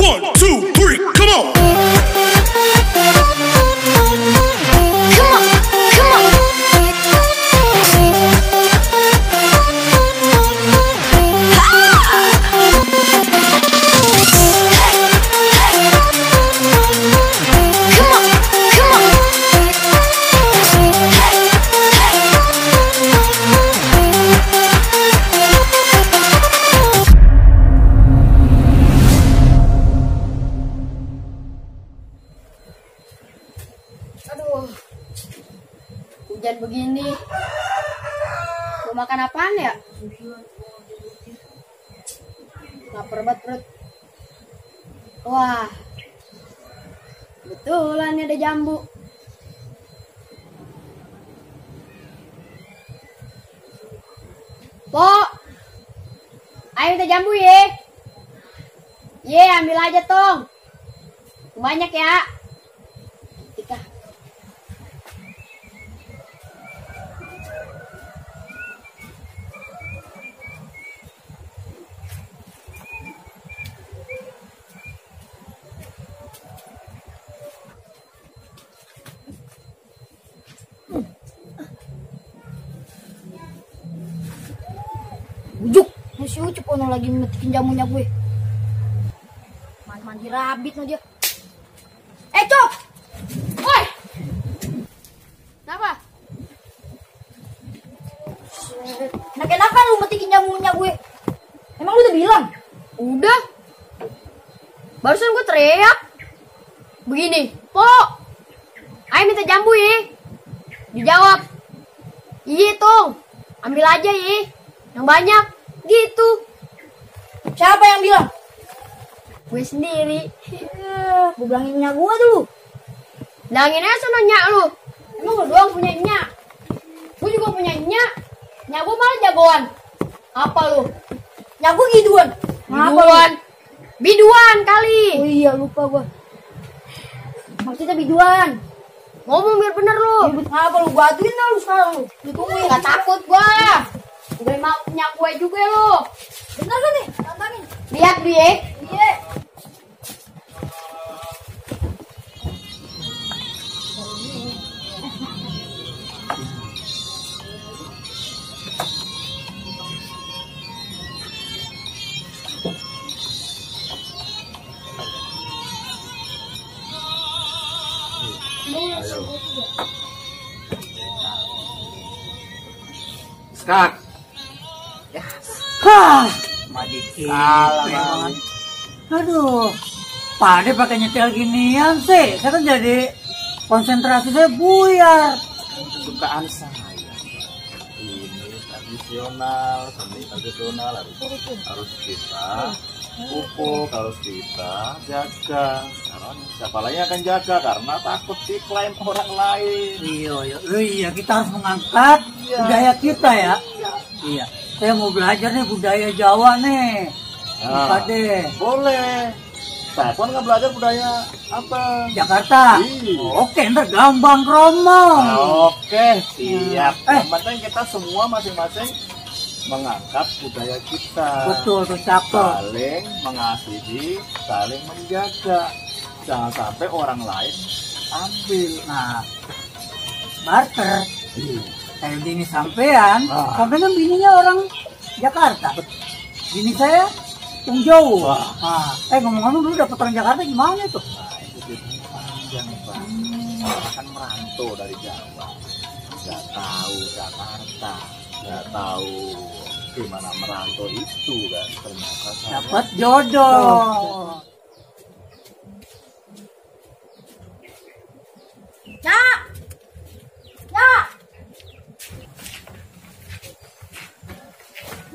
1, 2, 3, come on. Aduh, hujan begini, mau makan apaan ya? Lapar banget perut. Wah, betulan nih ada jambu. Po, ayo minta jambu ye. Ye, ambil aja tong. Banyak ya. Tika. Ujuk, si Ucup ono lagi metikin jamunya gue. Mandi rabit aja. Cok! Woi! Kenapa? Enak-enakan lu metikin jamunya gue. Emang lu udah bilang? Udah. Barusan gue teriak. Begini, Po, ayo minta jambu ya. Dijawab, iya Tong, ambil aja ya, yang banyak, gitu. Siapa yang bilang? Gue sendiri. Gue bilangin nyak gue dulu. Bilangin aja sana nyak lu. Emang lu doang punya nyak? Gue juga punya nyak. Nyak gue malah jagoan. Apa lu? Nyak gue giduan. Biduan. Biduan kali. Oh iya lupa gue. Maksudnya biduan. Ngomong biar bener lu. Apa lu batuin dah lu sekarang lu. Ditungguin. Gak takut gue. Gue mau nyak gue juga lu. Bener gak nih? Tantangin. Lihat dia. Iya. Skak. Ya. Hah. Madiki. Salah. Aduh. Pak Ade pakai nyetel ginian sih. Saya kan jadi konsentrasi saya buyar. Kesukaan saya. Ini tradisional, seni tradisional harus kita pupuk, harus kita jaga. Karena siapa lagi akan jaga karena takut diklaim orang lain. Iya, kita harus mengangkat budaya kita ya. Iya. Saya mau belajar nih budaya Jawa nih. Pak Ade. Boleh. Saya pun nggak belajar budaya apa? Jakarta. Oke, ntar gampang romo. Oke, siap. Yang penting kita semua masing-masing mengangkat budaya kita. Betul, tuh cakep. Saling mengasihi, saling menjaga. Jangan sampai orang lain ambil. Nah, barter. Kayak bini sampean, sampean kan bininya orang Jakarta. Bini saya yang jauh. Nah, ngomong-ngomong dulu dapet orang Jakarta gimana tuh? Nah, itu panjang, Pak. Kan merantau dari Jawa. Nggak tahu Jakarta. Nggak tahu gimana merantau itu kan. Ternyata dapat jodoh. Nyak! Nyak!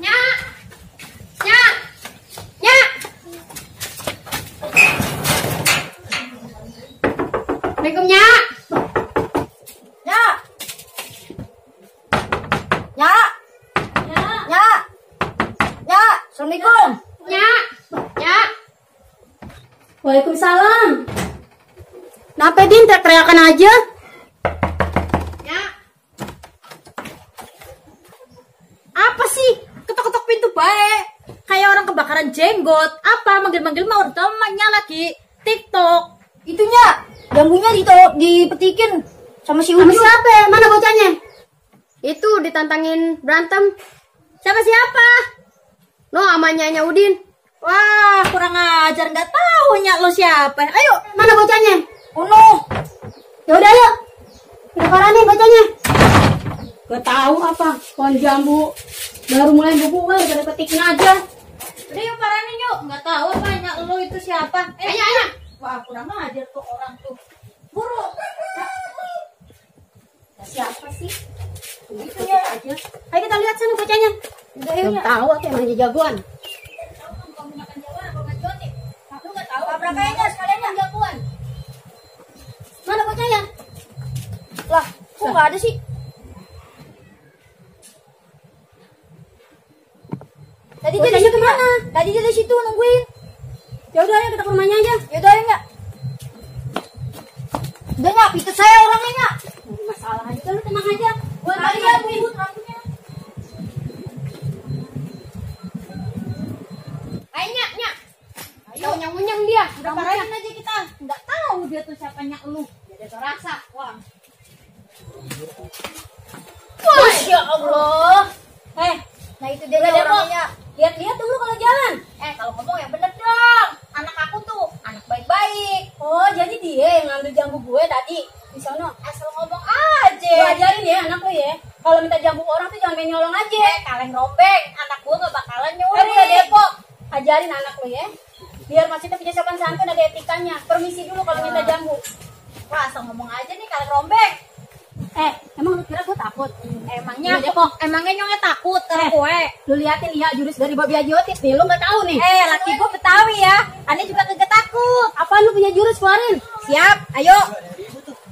Nyak! Nyak! Nyak! Assalamualaikum, Nyak! Nyak! Nyak! Nyak! Nyak! Assalamualaikum! Nyak! Nyak! Waalaikumsalam. Kenapa Din teriakan aja? Ya. Apa sih? Ketok-ketok pintu baik. Kayak orang kebakaran jenggot. Apa? siapa? Manggil-manggil mau temannya lagi TikTok. Itunya, jambunya dipetikin sama si Sama Udin. siapa? Mana bocahnya? Itu ditantangin berantem. Siapa? No, amanya Udin. Wah, kurang ajar, nggak tahu nyak lo siapa. Ayo, mana bocahnya? Uno. Ya udah yuk. Kita paranin bocahnya. Gak tahu apa, pohon jambu baru mulai berbuah udah petiknya aja. Udah yuk paranin yuk. Nggak tahu apa nyak lo itu siapa. Ayo. Wah, kurang ajar tuh orang tuh. Buru. Siapa sih? Itu ya aja. Ayo kita lihat sana bocahnya. Belum tahu apa emangnya jagoan. Kamu makan jagoan apa makan jotik? Aku nggak tahu. Tabrak kayaknya sekalian ya. Jagoan. Mana bocahnya? Lah, kok nggak ada sih? Tadi dia di Bocahnya situ kemana? ya. Tadi dia di situ nungguin. Ya udah ayo kita ke rumahnya aja. Yaudah ya nggak? Udah nggak? Pitet saya orangnya nggak? Masalah aja lu tenang aja. Gua Tadi tadi ya ya ribut rambutnya. Ayo nyak. Ayo nyang-nyang dia. Udah parahin aja kita. Enggak tahu dia tuh siapanya lu. Jadi terasa. Wah. Masya Allah. Nah itu dia Udah, orangnya. Lihat-lihat dulu kalau jalan. Kalau ngomong yang bener dong. Anak aku tuh anak baik-baik. Oh, jadi dia yang ngambil jambu gue tadi di sono. Asal ngomong aja. Lu ajarin ya anak lu ya. Kalau minta jambu orang tuh jangan main nyolong aja. Kaleng rombeng. Anak gua gak bakalan nyuri. Udah Depok. Ajarin anak lu ya. Biar maksudnya punya sopan santun, ada etikanya. Permisi dulu kalau minta jambu. Wah, asal ngomong aja nih kaleng rombeng. Emang lu kira gue takut? Emangnya Udah, Depok. emangnya nyongnya takut karena kue. Lu liatin ya jurus dari Babi Ajotis nih, lu nggak tahu nih. Laki gua Betawi ya. Ani juga kagak takut. Apa lu punya jurus keluarin? Siap, ayo.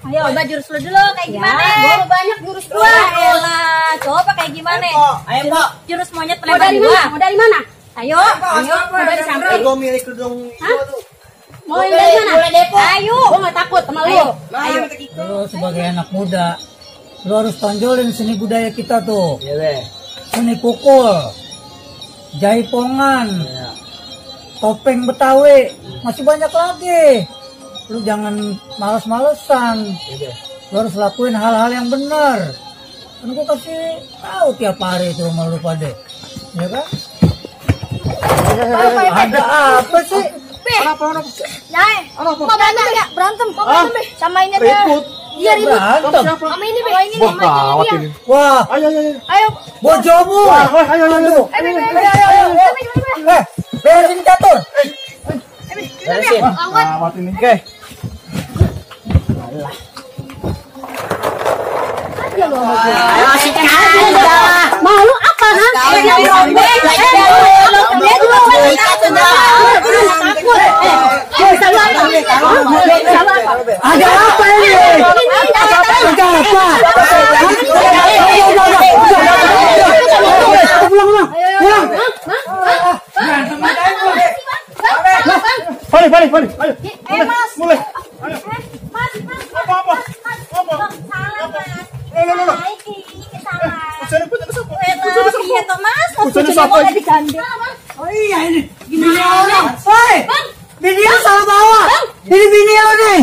Ayo, coba jurus lu dulu kayak gimana? Gua banyak jurus gua. Wah, coba kayak gimana? Ayo, Pak. Jurus monyet Mau lempar dari dua. mana? Mau dari mana? Ayo, mau dari samping. Gue milik gedung itu tuh. Mau yang dari mana? Boleh Depok. Ayo. Gua nggak takut sama lu. Ayo. Lu sebagai anak muda, lu harus tonjolin seni budaya kita tuh. Iya deh. Seni pukul, jaipongan, topeng Betawi, masih banyak lagi. Lu jangan males-malesan. Lu harus lakuin hal-hal yang benar. Kan gua kasih tahu tiap hari itu sama lu pada. Ya kan? Ada apa sih? Nyai, mau berantem ya? Berantem, mau berantem deh. Sama ini ada. Ribut. Iya ribut. Berantem. Sama ini deh. Ini Wah, gawat ini. Wah, Ayo. Ayo. bojomu. Ayo. Beresin catur. Beresin. Gawat ini. Oke. Mau lu apa Ada apa ini? Ada apa? Pulang. Balik. Ayo. Mulai. Ayo. Apa? Lo. Bojone siapa? Oh iya ini. Bini orang. Woi. Bini lu salah bawa. Ini bini lu nih.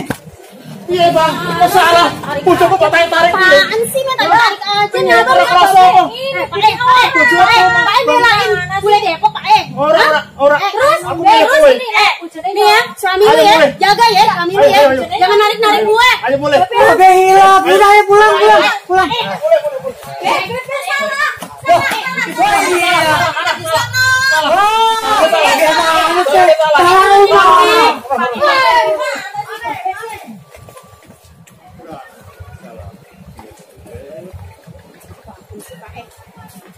Iya bang, masalah. Bojoku kok tarik-tarik. Apaan sih, men? Tarik aja nih. Pak belain bule Depok, Pak Ora. Terus, Aku punya kue. nih ya, suami lu ya, jaga ya suami lu ya. Ayo. Jangan narik gue. Ayo mulai. Oke hilang. Udah ayo pulang.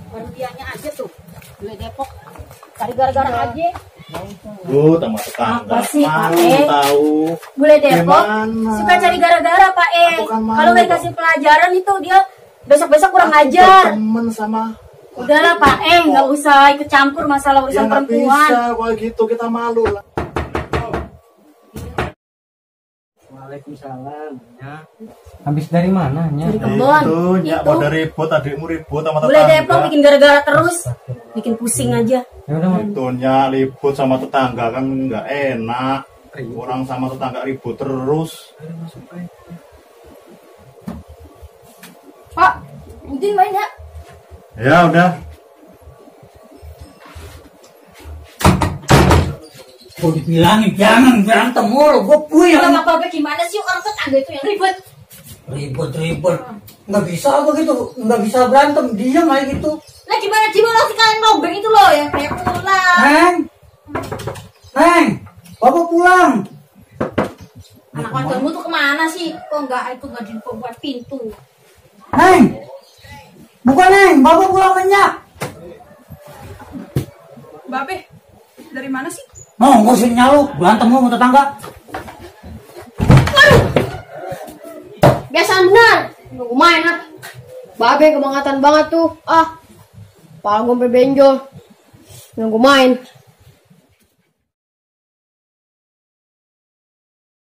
Baru dianya aja tuh, bule Depok. Cari gara-gara aja. Sama tetangga. Apa sih, Pak Malu tahu. Bule Depok Gimana? suka cari gara-gara Pak Aku kan malu, Kalau nggak dikasih pelajaran itu dia besok-besok kurang ajar. Temen sama. Udahlah Pak nggak usah ikut campur masalah Ya urusan nggak perempuan. bisa kalau gitu kita malu lah. Waalaikumsalam. Ya. Habis dari mana, Nya? Dari kebon. Itu, Nyak Itu. pada ribut, adikmu ribut sama Boleh tetangga. Depok bikin gara-gara terus. Bikin pusing aja. Ya udah, Mak. Itu Nyak ribut sama tetangga kan nggak enak. Orang sama tetangga ribut terus. Pak, Udin main ya? Ya udah. Kok dibilangin jangan berantem mulu, gue Udah puyeng. nggak apa-apa gimana sih orang tetangga itu yang ribet. Ribut. Nggak bisa begitu, nggak bisa berantem, diam aja gitu. Nah gimana sih kalian nobeng itu loh yang kayak pulang. Neng, bapak pulang. Anak kamu tuh kemana sih? Kok nggak dibuat pintu? Neng, bukan Neng, bapak pulang banyak. Babe, dari mana sih? No, nggak usah nyalu, berantem lu sama tetangga. Biasa benar. Nunggu main ah. Babe kebangetan banget tuh. Ah. Pala gue sampai benjol. Nunggu main.